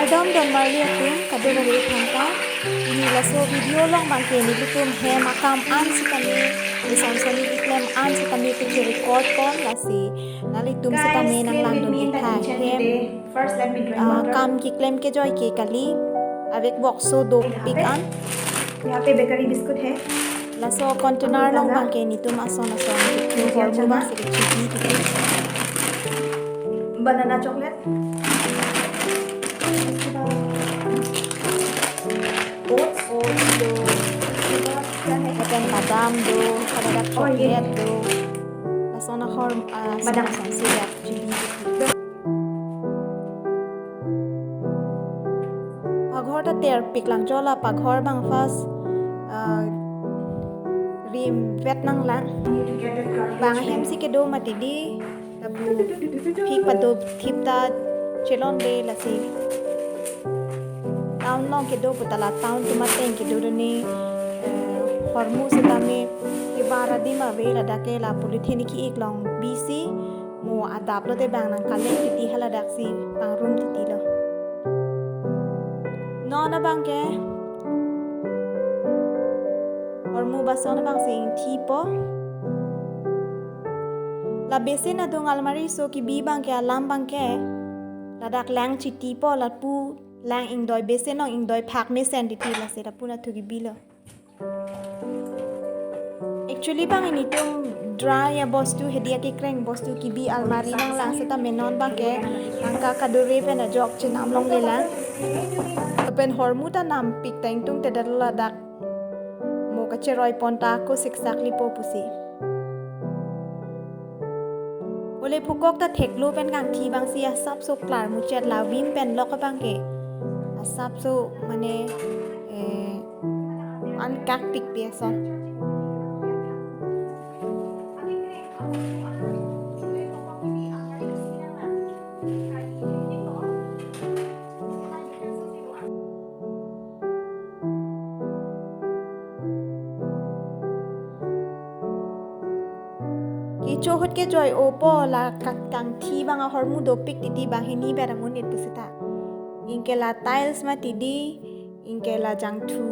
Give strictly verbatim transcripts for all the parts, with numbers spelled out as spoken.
Welcome don marli atum, kadokave aphan ta. Pini laso video along abangke nelitum hem akam an sitame, ison son keklem an sitame kechi record pon lasi nanglitum sitame nanglang dun-ik tha hem. First, let me drink water. Kam keklem kejoi ke kali, avek box so dopik an. यहाँ पे bakery biscuit है। Laso container along abangke nelitum ason ason kethur hormu abang si kechibi titi. Banana chocolate. Oats. Oats do. Lapen badam do, hadak chocolate do. Lason ahor, ah, badam. Ason ason si dak chibi titi. Paghor ta terpik lang jo, la paghor abang first, ah, rim vet nanglang. Bang ahem si kedo mati di, lapu phik pado thip ta chelonle lasi. Town along kedo pu ta la town atum ateng kedo do ne, eh, hormu sitame kebar adim ave, ladak ke la polythene ki-ik long bisi mo adap lote bang nangkalem titi, haladak si pangrum titi lo. Non abangke hormu bason abang si ingthi po. La basin adung almari so kebi abangke alam abangke ladak lang chiti po, lapu lang ingdoi, basin along ingdoi phak mesen titi, lasi lapu nathu kebi lo. Actually abang nelitum dry abostu, hedi akekreng bostu kebi almari nanglang sitame non abangke tangka kadure pen ajok chenam longle lang. Lapen hormu ta nampik ta ingtungte det ladak mo kacheroi pon ta ako siksak lipo pusi. Ole phukok ta theklo pen kangthi abang si asapso klar muchet, la vim pen lok abangke asapso mane, eh, an kakpik pi ason. Kecho ahut kejoi-o po, la kak- kangthi abang ahormu dopik titi, banghini ber amonit pusita. Ingke la tiles mati di, ingke la jangthu,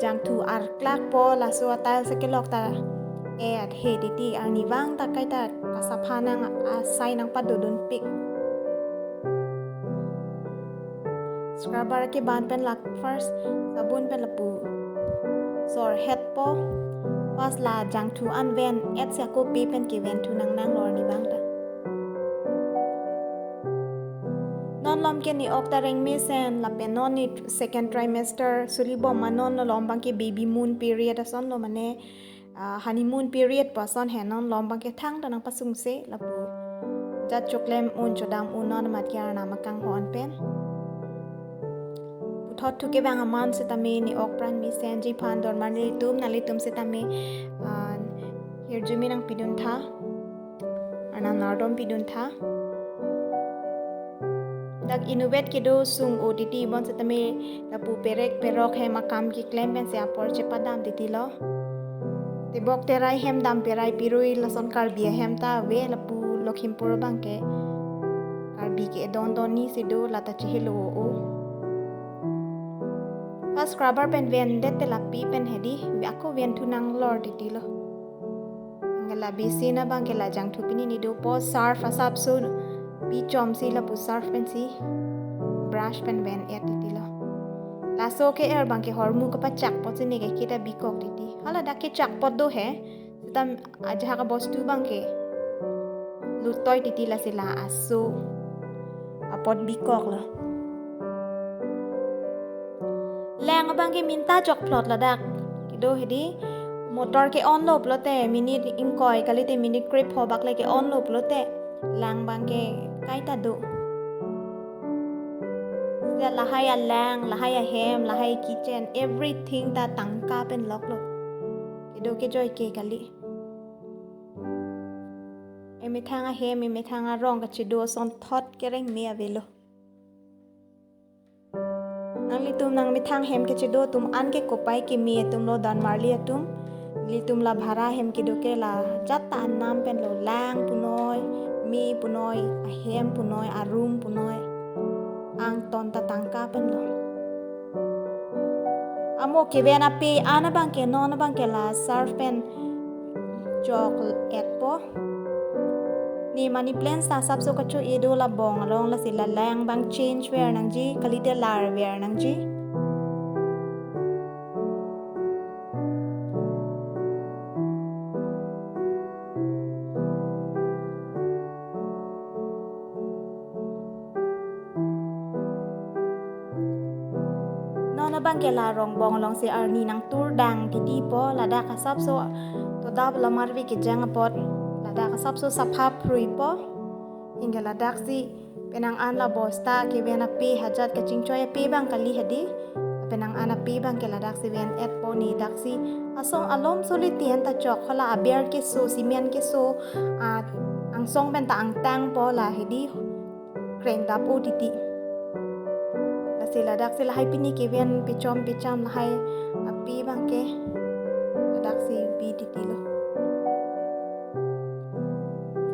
jangthu arklak po, laso a tiles akelok ta e athe titi, arnivang ta kaita kasapha nang asai nangpadodunpik. Scrubber keban pen la first sabun pen lapu sorhet po. First la jangthu an ven et si ako pe pen keven thu nangnang lo arnivang ta. Non malom ke ne-ok ta rengmesen lapen non ne second trimester suli bom ma, non malom abangke baby moon period ason lo, mane, ah, honeymoon period pu ason he, non malom abangke thangta nangpasungse lapu jat choklem un chodam un non amat ke arnam akanghon pen. Puthot thu kevang aman sitame ne-ok pran mesenji aphan don marli atum, nanglitum sitame, ah, hirjume nangpidun tha. Arnam nangdom pidun tha. Dak inutvet kedo sung-o titi, bonsitame lapu perek perok hem akam keklem pensi apor chepadam titi lo. Tebok terai hem dam perai pirui lason Karbi ahem ta ave, lapu Lakhimpur abangke Karbi ke edon donni si do, lata chihelo-o. First scrubber pen vendet te lapi pen hedi ako ven thu nanglor titi lo. Ingke la basin abangke la jangthu pini ne do po, surf asapso pi chomsi lapu surf pensi brush pen ven et titi lo. Laso ke-er abangke hormu kapachak apotsi ne ke kita bikok titi. Hala dak kechak apot do he. Seta ajahak abostu abangke lutoi titi, lasi la aso apot bikok lo. Lang abangke minta jokphlot ladak. Kedo hedi motor ke-on lo pulote, minute ingkoi kalite minute krepho bak le ke-on lo pulote lang abangke kaita do. Seta lahai alang, lahai ahem, lahai kitchen, everything ta tangka pen lok lo. Kedo kejoi ke kali. Emethang ahem, emethang arong kachedo asonthot kereng me avelo. Nanglitum nangmethang hem kechedo atum an ke kopai keme atum lo don marli atum. Nelitum la bhara hem kedo ke la jat ta anam pen lo, lang punoi, me punoi, ahem punoi, arum punoi. angton ta tangka pen lo. Amo keven ape an abang ke non abang ke la surf pen chok-et po. Ne money plants ta asapso kacho-e do la bong along, lasi la lang abang change ver nangji, kalite lar ver nangji. Non abang ke la rongbong alongsi arni nangturdang titi po, ladak asapso todap lamar vi kejang apot, ladak asapso sapha phrui po. Anke ladaksi penang an la bosta keven ape, hajat kachingchoi ape abang kali hedi. Penang an ape abang ke ladaksi ven-et po, ne daksi asong alomso le tian ta chok, hala aber keso, cement keso, ah, angsong pen ta angtang po, la hedi kreng dap-o titi. Lasi ladaksi lahai pini keven pechom pecham lahai ape abang ke ladaksi bi titi lo.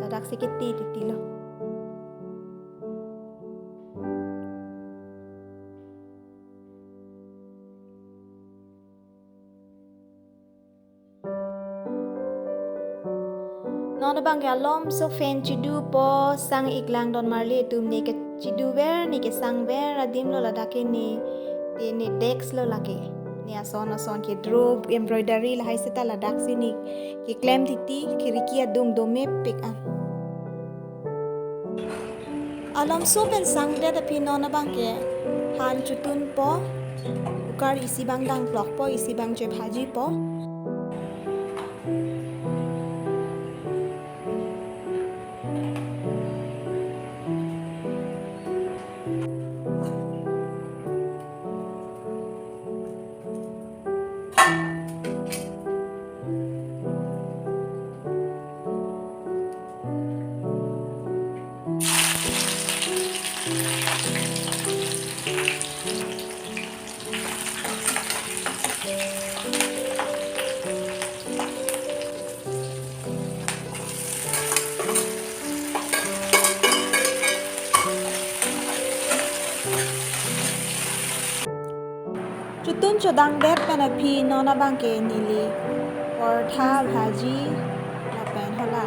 Ladaksi keti titi lo. Non abang ke alomso fan chidu po, sang-ik lang don marli atum, ne kechidu ver, ne kesang ver adim lo, ladak ke ne, ne, ne desk lo lake. Ne ason ason ke draw, embroidery lahai seta ladaksi ne keklem titi, khiriki adung domepik an. Alomso pen sangdet aphi non abang ke han chotun po, cooker isi abang dang klok po, isi abang chebhaji po. Chotun chodangdet pen aphi non abang ke neli portha bhaji lapen hala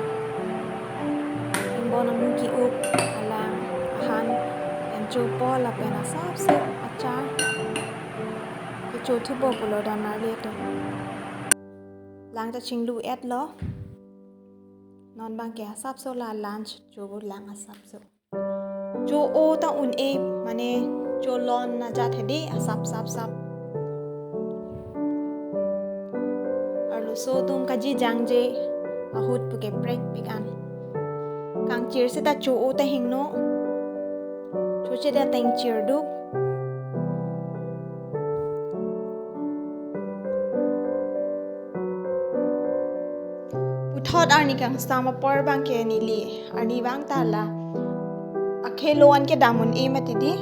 ingbon amu ki-up alang ahan pen chopo lapen asapso achar kecho thupo pulo don marli atum. Lang ta chinglu-et lo. Non abang ke asapso la lunch chobo lang asapso. Cho-o ta un-e, mane cholon ajat hedi asap sap sap. Arloso atum kaji jangje ahut pu keprekpik an. Kangchir seta cho-o ta hingno. Choche ta tengchir duk. Puthot arni kangsam apor abang ke neli arnivang ta la akhei lo-an kedam un-e mati di,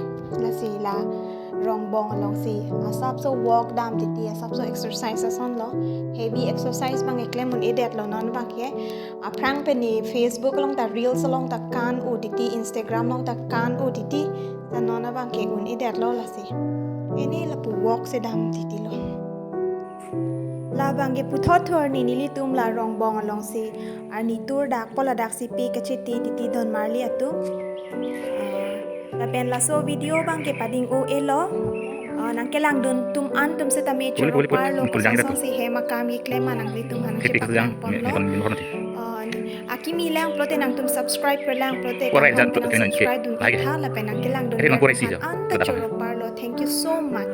lasi la rongbong alongsi asapso walk dam titi, asapso exercise ason lo, heavy exercise abang keklem un-edet lo non abang ke. Aphrang pen ne Facebook along ta reels along ta kan-o titi, Instagram along ta kan-o titi, ta non abang ke un-edet lo lasi. Ene lapu walk si dam titi lo. Labang ke puthot thu arni nelitum la rongbong alongsi arni tur dak po, ladaksi pe kachiti titi don marli atum. Ah, lapen laso video abang ke pading-o-e lo. Ah, nangkelangdun atum an atum setame choro parlo, kosonsi hem akam keklem ma nanglitum aphan nangchepaklang ponlo. Ah, akimi lang pulote nangtum subscribe pe lang pulote, subscribe dun tha lapen nangkelangdun atum an ta choro parlo. Thank you so much.